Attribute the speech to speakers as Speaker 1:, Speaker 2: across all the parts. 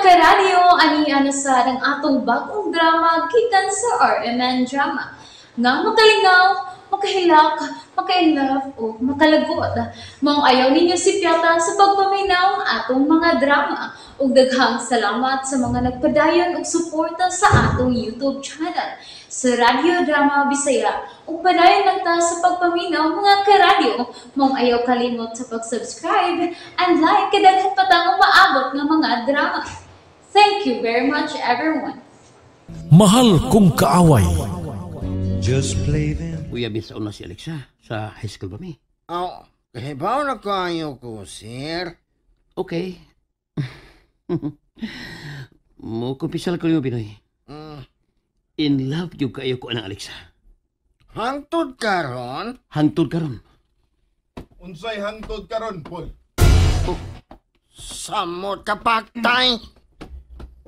Speaker 1: Karadyo, ani na sad ang atong bagong drama gikan sa RMN Drama. Nga makalingaw, makahilak, maka-inlove o makalagot. Maong ayaw ninyo sipyata sa pagpaminaw atong mga drama. Ug daghang salamat sa mga nagpadayon og suporta sa atong YouTube channel sa Radyo Drama Bisaya. Ug padayon lang ta sa pagpaminaw, mga karadyo. Maong ayaw kalimot sa pag-subscribe and like kay daghan pa tang umaabot nga mga drama. Thank you very much, everyone.
Speaker 2: Mahal Kong Kaaway.
Speaker 3: Just play them.
Speaker 4: Uy, abin sa una si Alexa. Sa high school ba mi?
Speaker 5: Oh, kahibaw na kayo ko, sir.
Speaker 4: Okay. Mo kumpisal ko niyo, Binoy. In love yung kayo ko anang Alexa.
Speaker 5: Hangtod karon?
Speaker 4: Hangtod karon.
Speaker 6: Unsay hangtod karon, Paul?
Speaker 4: Oh.
Speaker 5: Samot kapaktay.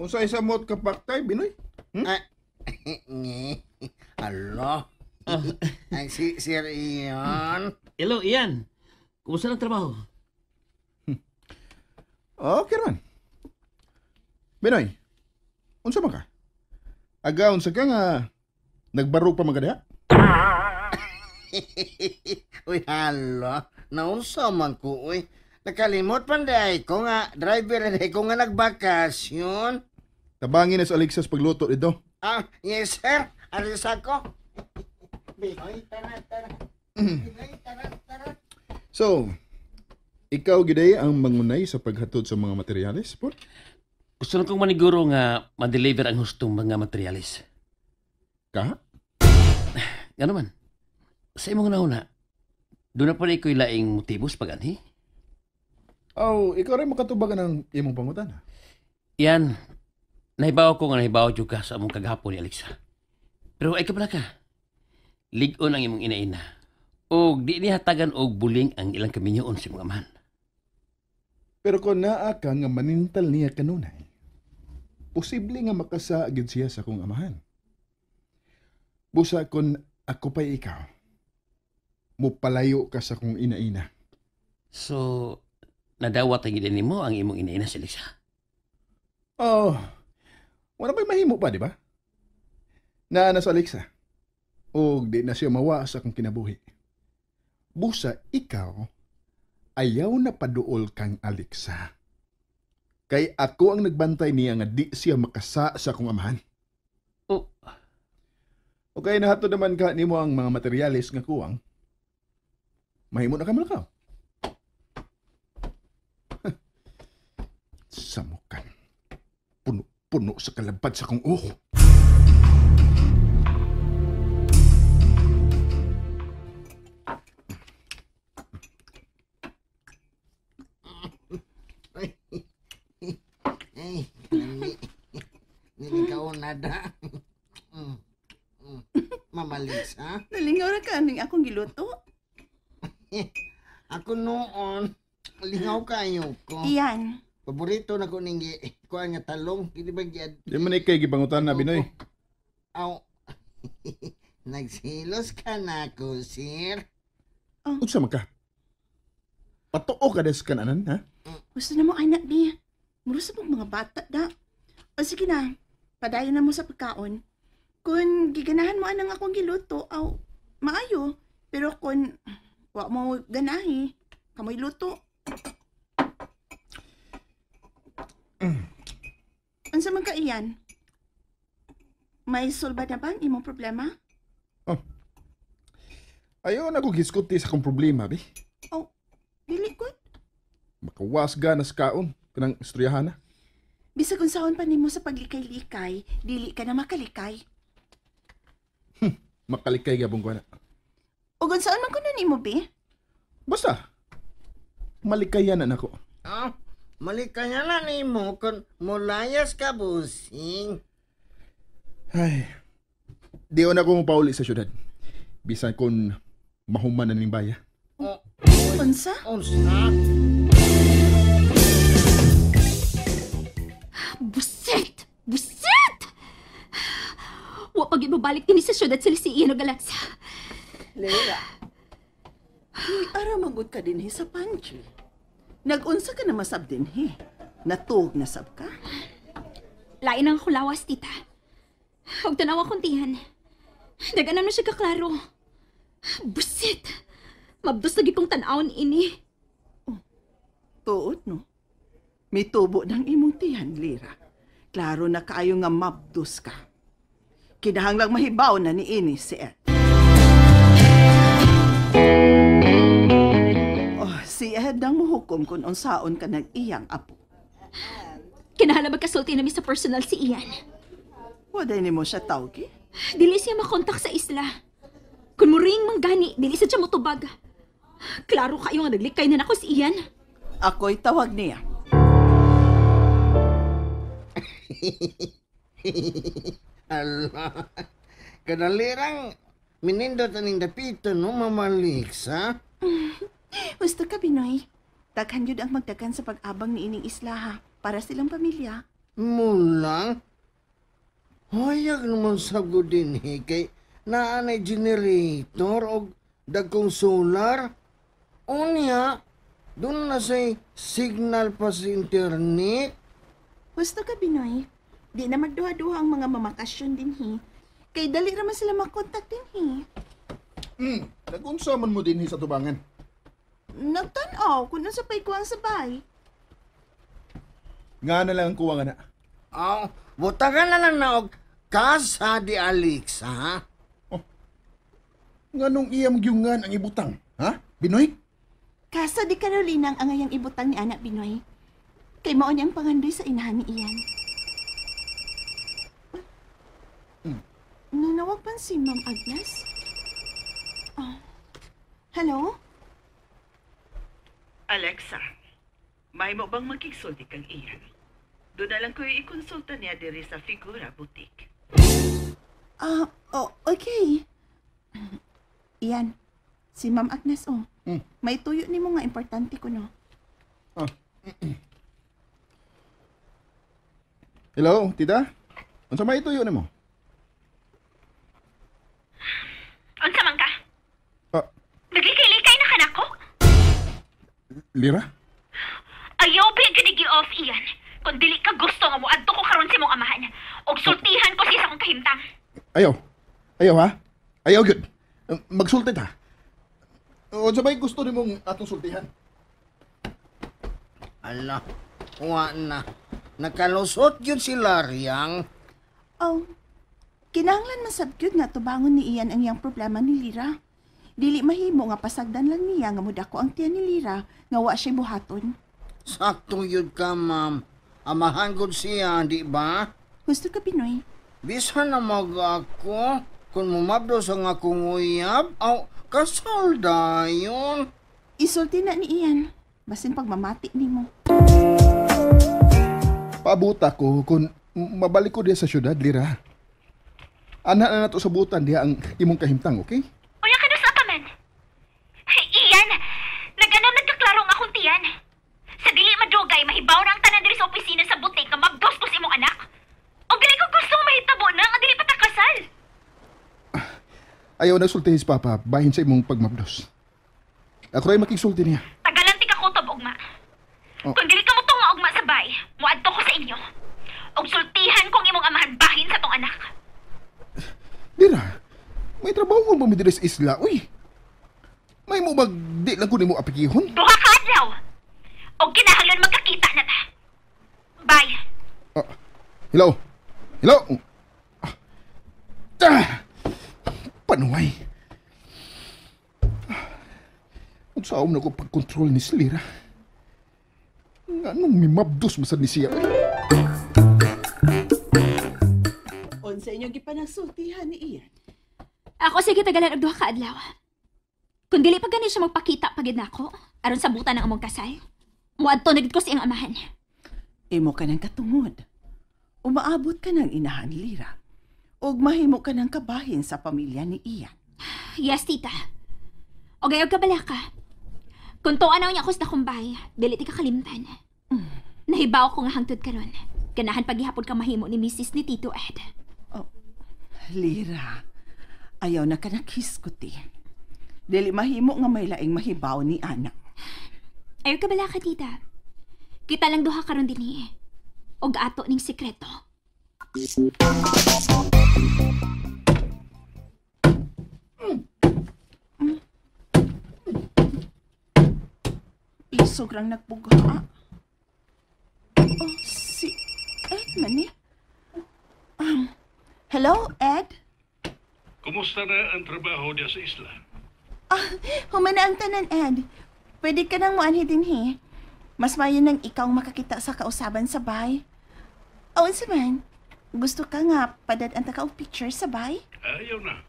Speaker 6: Unsay samot kapaktay, Binoy? Hmm?
Speaker 5: Alo. Ay, si Sir Ian.
Speaker 4: Hello, Ian. Kumusta ang trabaho?
Speaker 6: Okay man. Binoy, unsa man ka? Aga, unsa ka nga nagbaro pa man ka diha?
Speaker 5: Uy, halo. Naunsa man ko, uy. Nakalimot pan dahil ko nga, driver dahil ko nga nagbakasyon.
Speaker 6: Tabangin na sa Alexas pagluto dito.
Speaker 5: Ah, yes, sir. Alis ako. Binoy, tara, tara. Binoy, tara, tara.
Speaker 6: So, ikaw giday ang mangunay sa paghatod sa mga materyales, Paul?
Speaker 4: Gusto lang kong maniguro nga ma-deliver ang hustong mga materyales.
Speaker 6: Ka?
Speaker 4: Gano man. Sa imong nauna, doon na pala iko'y laing motibos pag-anhi.
Speaker 6: Oh, ikaw rin makatubagan ng imong pangutana.
Speaker 4: Yan, nahibaw ko nga nahibaw dyan ka sa among kagahapon ni Alexa. Pero ay ka pala ka. Lig-on ang imong inaina. O di niya hatagan og buling ang ilang kaminyoon sa imong amahan.
Speaker 6: Pero kung naa ka nga manintal niya kanunay, posible nga makasaagid siya sa akong amahan. Busa kung ako pa'y ikaw, mupalayo ka sa akong inaina.
Speaker 4: So, nadawat ang ina nimo ang imong inaina si Alexa?
Speaker 6: Oh, wala pa'y mahimo pa, di ba? Naa na sa Alexa. O di na siya mawa sa akong kinabuhi. Busa ikaw, ayaw na paduol kang Alexa. Kay ako ang nagbantay niya nga di siya makasa sa akong amahan.
Speaker 4: Oh.
Speaker 6: Okay, nahatod naman ka nimo ang mga materyales nga kuwang. Mahimo na ka malakaw. Samukan. Puno-puno sa kalabad sa akong uho.
Speaker 5: Ay, nilikaw na da. Mamalis, ha?
Speaker 7: Nalingaw na ka aning akong giluto.
Speaker 5: Ako noon, lingaw kayo ko.
Speaker 7: Iyan.
Speaker 5: Paborito na ko ning kuan nga talong. Hindi ba gyud?
Speaker 6: Di man ikay gipangutan na, Binoy.
Speaker 5: Aw. Nagsilos ka na ko, sir.
Speaker 7: Oh.
Speaker 6: Unsa man ka? Patuo ka des kananan, ha?
Speaker 7: Gusto na mo, anak, bi. Muro sa mong mga bata, da. O sige na, padayon na mo sa pagkaon. Kung giganahan mo anang akong giluto, aw, maayo. Pero kung wa mo ganahi, kamoy luto. Unsa man ka iyan? May solba na ba ang imong problema?
Speaker 6: Oh. Ayaw na ko giskuti sa akong problema, bi.
Speaker 7: Oh, dili ko.
Speaker 6: Makawas ga na sa kaon, kanang istoryahan na.
Speaker 7: Bisag unsaon pa nimo sa paglikay-likay, dili ka na makalikay.
Speaker 6: Makalikay gabong ko na.
Speaker 7: Ug unsaon man kuno nimo, bi?
Speaker 6: Basta, malikayan na nako.
Speaker 5: Ah, malikayan na nimo kung mulayas ka, busing.
Speaker 6: Ay, di na ako mapauli sa syudad. Bisan kung mahuman na ning baya.
Speaker 5: Oh,
Speaker 7: unsa?
Speaker 5: Unsa?
Speaker 8: Busit! Busit! Wa pag mabalik din sa syudad sila si Ian ug Alexa.
Speaker 7: Lera, uy, ara magud ka dinhi sa pantry. Nag-unsa ka na masab dinhi. Natuog na sab ka.
Speaker 8: Lain ang akong lawas, tita. Huwag tanawa kong tiyan. Daganan mo siya kaklaro. Busit! Mabdos lagi kong tan-awon ini.
Speaker 7: Oh, tuod, no? May tubo ng imong tiyan, Lira. Klaro na kaayo nga mabdos ka. Kinahanglang mahibaw na ni ini si Ed. Oh, si Ed ang muhukom kung unsaon ka ng iyang apo.
Speaker 8: Kinahanglan magkasulti na mi sa personal si Ian.
Speaker 7: Waday ni mo siya tawgi?
Speaker 8: Dili siya makontak sa isla. Kung muring manggani, dili sa siya motubag. Klaro kayo nga naglikay na nako si Ian.
Speaker 7: Ako'y tawag niya.
Speaker 5: Ala, kadalirang minindot aning dapito, no, Mama Alexa?
Speaker 7: Gusto ka, Binoy. Daghan yun ang magdagan sa pag-abang ni ining isla, ha? Para silang pamilya.
Speaker 5: Mulang? Hayag naman sago din, eh, kay naanay generator o dagkong solar. Unya, doon na say signal pa sa internet.
Speaker 7: Gusto ka, Binoy. Di na magduha-duha ang mga mamakasyon din, he. Kay dali raman sila makontak din, he.
Speaker 6: Nagunsa man mo din, he, sa tubangan.
Speaker 7: Nagtanaw kung nasa pa'y kuwang sabay.
Speaker 6: Nga na lang ang kuwang na.
Speaker 5: Aw, butangan na lang na og kasa di Alexa, ha?
Speaker 6: Oh, nga nung iyam gyungan ang ibutang, ha? Binoy?
Speaker 7: Kasa di Carolina ang angayang ibutang ni Anak Binoy. Kay mao niyang pangandoy sa inahan ni Ian. Nanawag pa si Ma'am Agnes? Oh. Hello?
Speaker 9: Alexa, may mo bang makigsulti kang Ian? Doon na lang ko i-konsulta niya diri sa Figura Boutique.
Speaker 7: Oh, okay. Ian, si Ma'am Agnes, oh. May tuyo ni mo nga importante ko, no?
Speaker 6: Ah. Hello, tita? Unsa may tuyo nimo?
Speaker 8: Unsa man ka? Naglikay-likay na ka nako?
Speaker 6: Lira?
Speaker 8: Ayaw ba yung off iyan? Kung dili ka gusto nga moadto ko karon sa imong amahan, og sultihan ko siya sa akong kahimtang.
Speaker 6: Ayaw. Ayaw, ha? Ayaw, good. Magsulti ta. Unsa may gusto nimong atong sultihan?
Speaker 5: Ala, wa na. Nakalusot yun si Lariang.
Speaker 7: Oh, kinahanglan masabgyod nga tubangon ni Ian ang iyang problema ni Lira. Dili mahimo nga pasagdan lang niya nga mudako ang tiyan ni Lira nga wa siya buhaton.
Speaker 5: Sakto yun ka, ma'am. Amahan gud siya, di ba?
Speaker 7: Gusto ka, Pinoy?
Speaker 5: Bisan na mag ako. Kung mumabdos ang akong uyab, aw, kasal dayon.
Speaker 7: Isulti na ni Ian. Basin pagmamati nimo.
Speaker 6: Pabuta ko kung mabalik ko diya sa syudad, Lira. Ana na nato sa butan diya ang imong kahimtang, okay?
Speaker 8: Uya ka na sa kaman. Ian, nag-ano nagkaklaro ang akong tiyan. Sa dili madugay, mahibaw na ang tanan diri sa opisina sa butik nga mabdos ko sa imong anak. O gali ko gusto mahitabo na nga dili pa ta kasal.
Speaker 6: Ayaw na sultihin si Papa bahin sa imong pagmabdos. Ako rin makigsulti niya.
Speaker 8: Tagalan ti ka kutob, ugma.
Speaker 6: Oh.
Speaker 8: Kung dili ka mo tunga ugma sa bay, muadto ko sa inyo. Og sultihan kong imong amahan bahin sa tong anak.
Speaker 6: Dira, may trabaho mo ba diri sa isla, uy? May mo bag di lang ko nimo apikihon?
Speaker 8: Duha ka adlaw. Og kinahanglan magkakita na ta. Bye.
Speaker 6: Hello? Hello? Ah! Panuay. Unsaon na ko pagkontrol ni Slira? Nga nung mimabdos masad ni siya.
Speaker 7: Unsa inyong gipanagsultihan ni Ian?
Speaker 8: Ako sige tagalan og duha ka adlaw. Kung dili pa gani siya magpakita pagid nako, aron sabutan ang among kasal. Muadto na gid ko sa iyang amahan.
Speaker 7: Imo ka ng katungod. Umaabot ka ng inahan, Lira. Ug mahimo ka ng kabahin sa pamilya ni Ian.
Speaker 8: Yes, tita. O gayaw ka bala ka. Kung tuwa na niya ako sa kumbay, dili ti kakalimtan. Nahibaw ko nga hangtod karon. Ganahan paghihapon ka mahimo ni Mrs. ni Tito Ed.
Speaker 7: Oh, Lira, ayaw na ka nakhiskuti. Dili mahimo nga may laing mahibaw ni anak.
Speaker 8: Ayaw ka bala ka, tita. Kita lang duha karon dinhi. Og ato ning sikreto.
Speaker 7: Isog rang nagbugha. Oh, si Ed man ni. Hello, Ed?
Speaker 10: Kumusta na ang trabaho diya sa isla?
Speaker 7: Ah, human na ang tanan, Ed. Pwede ka nang muanhi dinhi. Mas mayo nang ikaw makakita sa kausaban sa bay. O, unsa man? Gusto ka nga padad-an ta ka og picture sa bay?
Speaker 10: Ayaw na.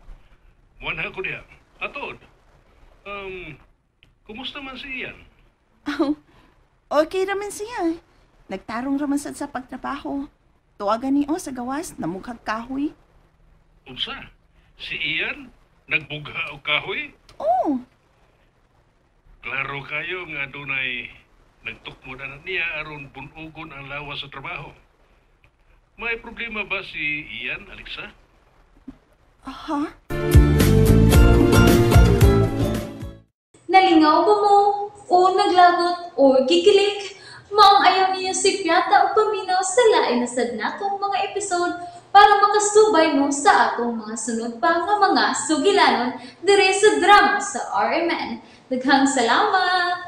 Speaker 10: Muanha ko diha. Atod. Kumusta man si Ian?
Speaker 7: Oh, okay raman siya. Nagtarong raman sad sa pagtrabaho. Tuwagan ni o sa gawas, namughag kahoy.
Speaker 10: Unsa? Si Ian? Nagbugha og kahoy?
Speaker 7: Oh,
Speaker 10: Klaro kayo nga dunay nagtukmod na niya aron bunugon ang lawas sa trabaho. May problema ba si Ian, Alexa?
Speaker 7: Aha.
Speaker 1: Nalingaw ba mo? O naglagot o gikilig? Maong ayaw niyo si Piata o paminaw sa lain na sad natong mga episode para makasubay mo sa atong mga sunod pa nga mga sugilanon dire sa drama sa RMN. Daghang salamat!